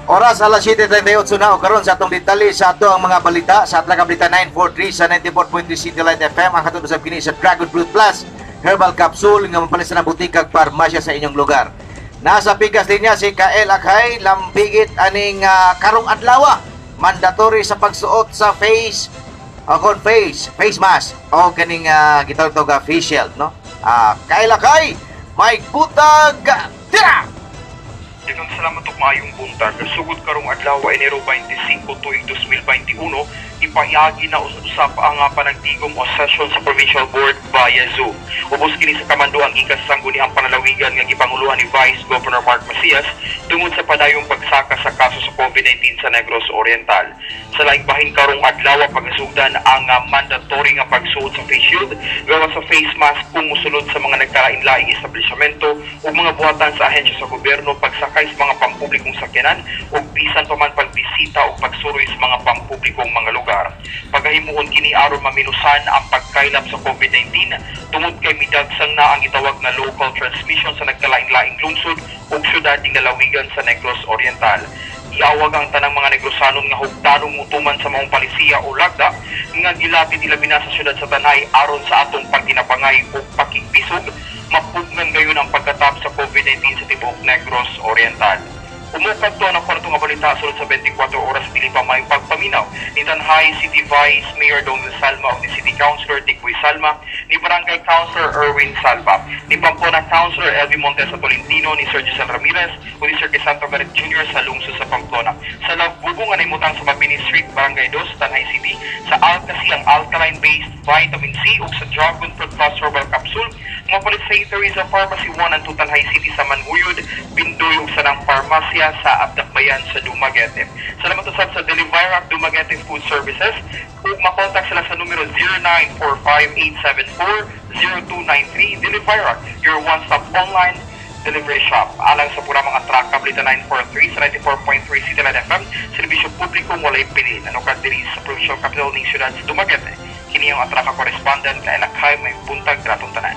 Oras alas 7:38 na o karon sa atong detalye sa ato ang mga balita sa Atraka Balita 943 sa 94.3 City Light FM. Ang hatod usab kini sa Dragon Fruit Plus Herbal Capsule nga mapalit sa butik ag parmasya sa inyong lugar. Nasa pikas linya si Kael Akhay, lambigit aning karong adlaw mandatory sa pagsuot sa face o kon face face mask o kaning gitawag to ga face shield, no? Kael Akhay, may butag tira. Daghang salamat ug maayong buntag. Sugod karong adlaw, Enero 25 tuig 2021, ipayagi na usap ang panagtigom o session sa Provincial Board via Zoom. Ubos kini sa kamanduan gikan sa Sangguniang Panlalawigan nga gipanguluhan ni Vice Governor Mark Macias tungod sa padayong pagsaka sa kaso sa COVID-19 sa Negros Oriental. Sa laing bahin, karong adlaw pagasugdan ang mandatory nga pagsuot sa face shield gawas sa face mask kung musulod sa mga nagkalain-laing establishmento ug mga buhatan sa ahensya sa gobyerno, pagsakay sa mga pampublikong sakyanan ug bisan pa man pagbisita o pagsuroy sa mga pampublikong mga lugar. Pagahimuon kini aron maminusan ang pagkaylap sa COVID-19 tungod kay midagsang na ang gitawag na local transmission sa nagkalain-laing lungsod ug syudad ning lalawigan sa Negros Oriental. Iawag ang tanang mga Negrosanon nga hugtanong mutuman sa maong palisiya o lagda nga gilapit ilabi na sa syudad sa Tanay aron sa atong pagtinabangay ug pakigpisog mapugnan gayon ang pagkatap sa COVID-19 sa tibuok Negros Oriental. Umukad to ang kwarto nga balita sulod sa 24 oras dili pa may pagpaminaw ni Tanjay City Vice Mayor Dong Salma o ni City Councilor Dickboy Salma, ni Barangay Councilor Erwin Salva, ni Pamplona Councilor Elvie Montesa Tolentino, ni Sir Giselle Ramirez o ni Sir Crisanto Garret Jr. sa lungsod sa Pamplona. Sa Lagbubong nga nahimutang sa Mabini Street, Barangay 2, Tanjay City, sa Alka-C, ang alkaline-based vitamin C, ug sa Dragon Fruit Plus Herbal Capsule, mapalit sa Teresa Pharmacy 1 and 2 Tanjay City, sa Manhuyod, Bindoy ug sa nang parmasya sa Abdakbayan sa Dumaguete. Salamat usab sa Delivirac Dumaguete Food Services ug makontak sila sa numero 0945-874-0293. Delivirac, your one-stop online delivery shop. Alang sa programang Atraka Balita 943 sa 94.3 City Light FM, serbisyo publiko walay pili. Nanukad diri sa provincial capital ning siyudad sa Dumaguete. Kini ang Atraka correspondent kay Lakay, may buntag ratong tanan.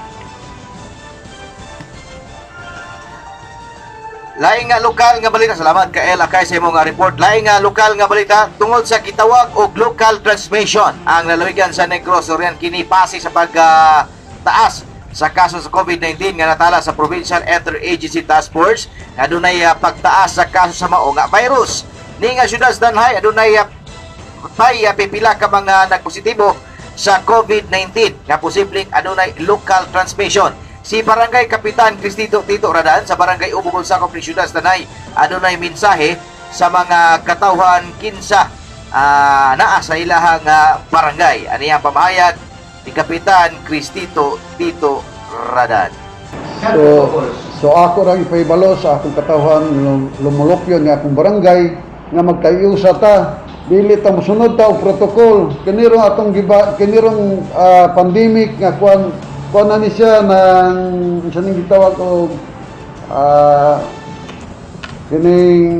Laing nga lokal nga balita, salamat ka El Akay sa imong nga report. Laing nga lokal nga balita, tungod sa gitawag og local transmission ang lalawigan sa Negros Oriental kini pasi sa pag taas sa kaso sa COVID-19 nga natala sa Provincial Interagency Task Force nga adunay pagtaas sa kaso sa mao nga virus. Ni nga syudad sa Tanjay adunay pay pipila ka mga nagpositibo sa COVID-19 nga posibleng adunay local transmission. Si Barangay Kapitan Cristito Tito Radan sa Barangay Ubugon sakop ni Siyudad sa Tanjay adunay mensahe sa mga katawhan kinsa naa sa ilahang barangay. Ani ang pamahayag ni Kapitan Cristito Tito Radan. So ako ra ipahibalo sa akong katawhan lumulupyon nga akong barangay nga magkayusa ta, dili ta mosunod ta og protocol kinirong atong giba kinirong pandemic nga kuan kuan na ni siya ng sa ning gitawag og kining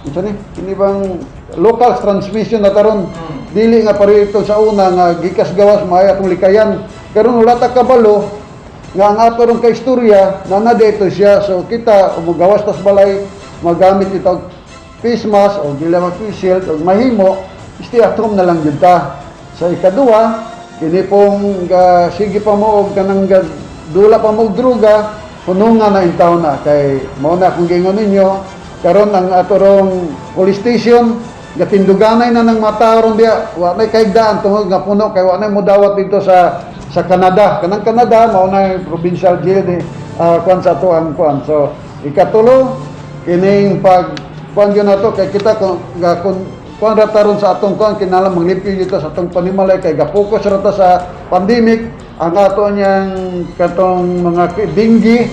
unsa ni kini bang local transmission na karon, dili nga pareho ito sa una nga gikas gawas maayo atong likayan. Karon wala ta kabalo nga ang ato rong kaistorya na na dito siya. So kita umugawas tas balay, magamit ito og face mask o dili mag face shield o mahimo stay at home na lang jud ta. Sa ikaduha, kini pong sige pa mo og kanang dula pa mo og droga, hunungan na intaw na kay mao na akong giingon ninyo. Karon ang ato rong police station gatinduganay na ng mga tao ron diya, wa nay kaigdaan tungod nga puno kay wa nay modawat dito sa Canada. Kanang Canada mao na yung provincial jail di kuan sa ato ang kuan. So ikatulo, kining pag kuan yun nato kay kita kung ga kun kuan ra taron sa atong kuan kinahanglan manglimpyo dito sa atong panimalay kay ga-focus ra ta sa pandemic. Ang ato niyang katong mga dengue,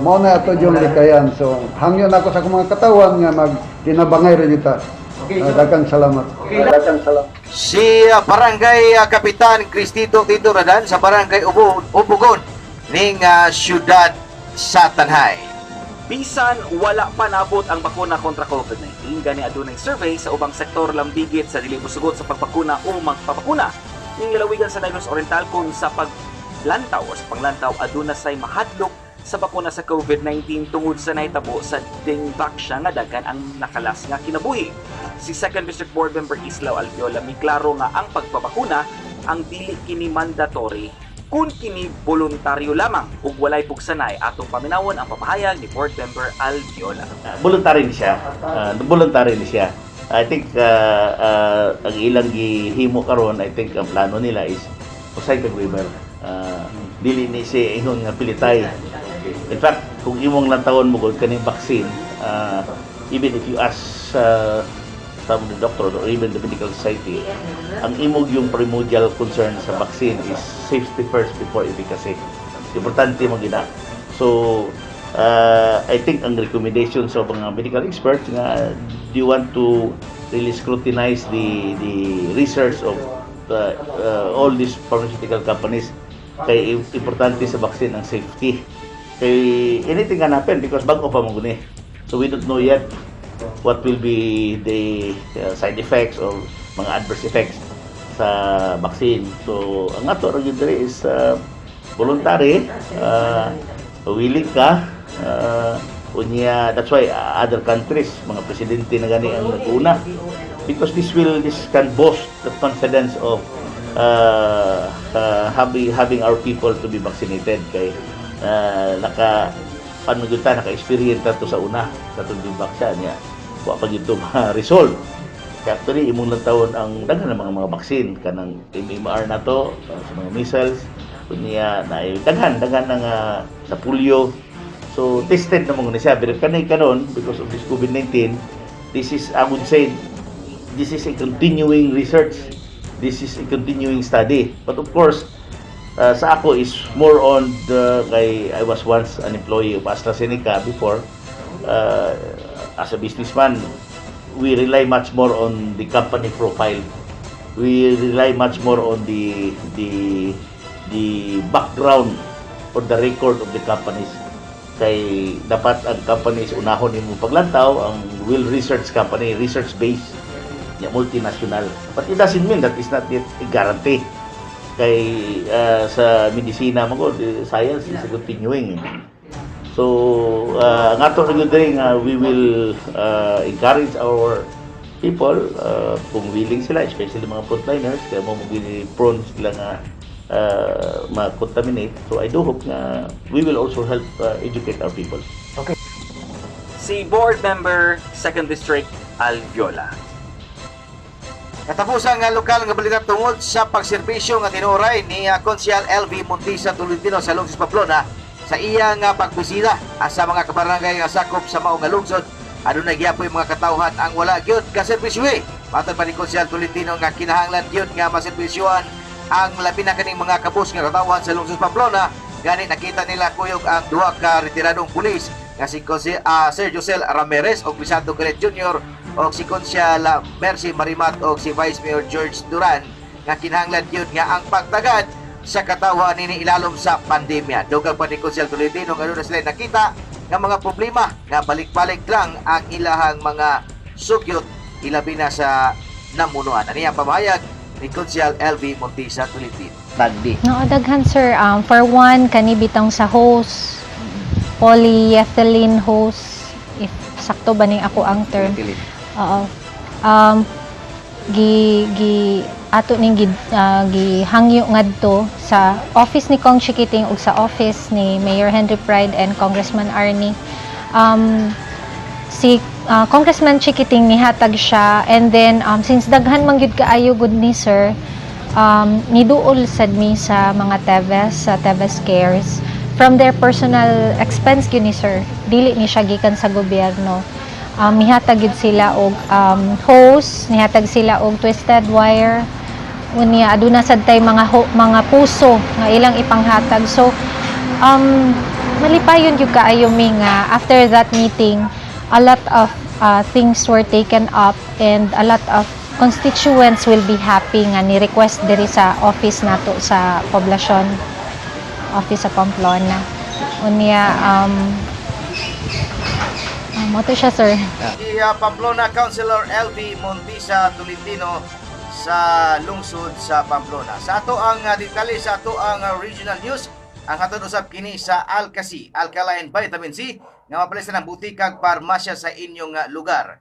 mao na ato yung likayan. So hangyo na ako sa akong mga katawan nga magtinabangay rin ita. Daghang salamat. Daghang salamat. Si Barangay Kapitan Cristito Tito Radan sa Barangay Ubugon ning siyudad sa Tanjay. Bisan wala pa naabot ang bakuna kontra COVID-19, gani adunay survey sa ubang sektor lambigit sa dili mosugot sa pagbakuna o magpabakuna. Ning lalawigan sa Negros Oriental, kung sa paglantaw o sa panglantaw aduna say mahadlok sa bakuna sa COVID-19 tungod sa nahitabo sa Dengvaxia nga daghan ang nakalas nga kinabuhi. Si 2nd District Board Member Islao Alviola miklaro nga ang pagpabakuna ang dili kini mandatory kun kini voluntaryo lamang ug walay pugsanay. Atong paminawon ang pamahayag ni Board Member Alviola. Voluntary ni siya. Voluntary ni siya. I think ang ilang gihimo karon, I think ang plano nila is usay kag waiver. Dili ni siya ingon nga pilitay. In fact, kung imong lantawon mo gud kaning vaccine, even if you ask some of the doctor or even the medical society, ang imong yung primordial concern sa vaccine is safety first before efficacy. Importante mo gina. So, I think ang recommendation sa mga medical experts nga do you want to really scrutinize the research of all these pharmaceutical companies kay importante sa vaccine ang safety. Kay anything can happen because bago pa man guni. So we don't know yet what will be the side effects or mga adverse effects sa vaccine. So ang ato ra gyud diri is voluntary, willing ka, unya that's why other countries, mga presidente na gani ang nag-una because this can boost the confidence of having our people to be vaccinated kay naka ano gyud ta, naka-experience ta to sa una sa atong Dengvaxia niya, wa pa gyud to ma-resolve. Kaya actually imong lantawon ang daghan ng mga vaccine kanang MMR na to sa mga measles, unya na daghan daghan ng sa polio. So tested na mo ni siya, pero kanay karon because of this COVID-19, this is, I would say, this is a continuing research, this is a continuing study. But of course, sa ako is more on the kay I was once an employee of AstraZeneca before. As a businessman, we rely much more on the company profile, we rely much more on the background or the record of the companies kay dapat ang companies unahon nimo paglantaw ang well research company, research based ya, multinational. But it doesn't mean that it's not yet a guarantee kay sa medisina mo ko, the science is continuing. So nga to na gyud diri nga we will encourage our people kung willing sila, especially mga frontliners kaya mo prone sila nga ma-contaminate. So I do hope nga we will also help educate our people. Si Board Member 2nd District Alviola. Katapusan nga lokal nga balita, tungod sa pagserbisyo nga tinuray ni Konsehal LV Montisa Tolentino sa lungsod Pamplona sa iya nga pagbisita sa mga kabarangay nga sakop sa mao nga lungsod, adunay gyapoy mga katawhan ang wala gyud kaserbisyo. Matod pa ni Konsehal Tolentino nga kinahanglan gyud nga maserbisyohan ang labi na kaning mga kabus nga katawhan sa lungsod Pamplona. Gani nakita nila kuyog ang duha ka retiradong pulis nga si Sir Josel Ramirez og Crisanto Garet Jr. o si Konsehal Mercy Marimat o si Vice Mayor George Duran nga kinahanglan gyud nga ang pagtagad sa katawhan nini ilalom sa pandemya. Dugang pa ni Konsehal Tolentino nga na sila nakita nga mga problema nga balik-balik lang ang ilahang mga sugyot ilabi na sa namunuan. Ani ang pamahayag ni Konsehal LV Montisa Tolentino. Tagdi. No, daghan, sir. For one, kani bitang sa hose, polyethylene hose, if sakto ba ning ako ang term. Oo. Gi gi ato ning gi, gihangyo ngadto sa office ni Kong Chiquiting ug sa office ni Mayor Henry Pride and Congressman Arnie. Si Congressman Chiquiting nihatag siya and then since daghan man gyud kaayo gud ni sir, niduol sad mi sa mga Teves, sa Teves Cares, from their personal expense gyud ni sir, dili ni siya gikan sa gobyerno. Mihatag gyud sila og hose, nihatag sila og twisted wire, unya aduna sad tay mga puso nga ilang ipanghatag. So malipayon gyud kaayo mi nga after that meeting a lot of things were taken up and a lot of constituents will be happy nga ni request diri sa office nato sa poblasyon, office sa Pamplona. Unya mao to siya, sir. Si Pamplona Councilor LV Montisa Tolentino sa lungsod sa Pamplona. Sa ato ang detalye sa ato ang regional news. Ang hatod usab kini sa Alcasi, Alkaline Vitamin C nga mapalit sa ng butik kag parmasya sa inyong lugar.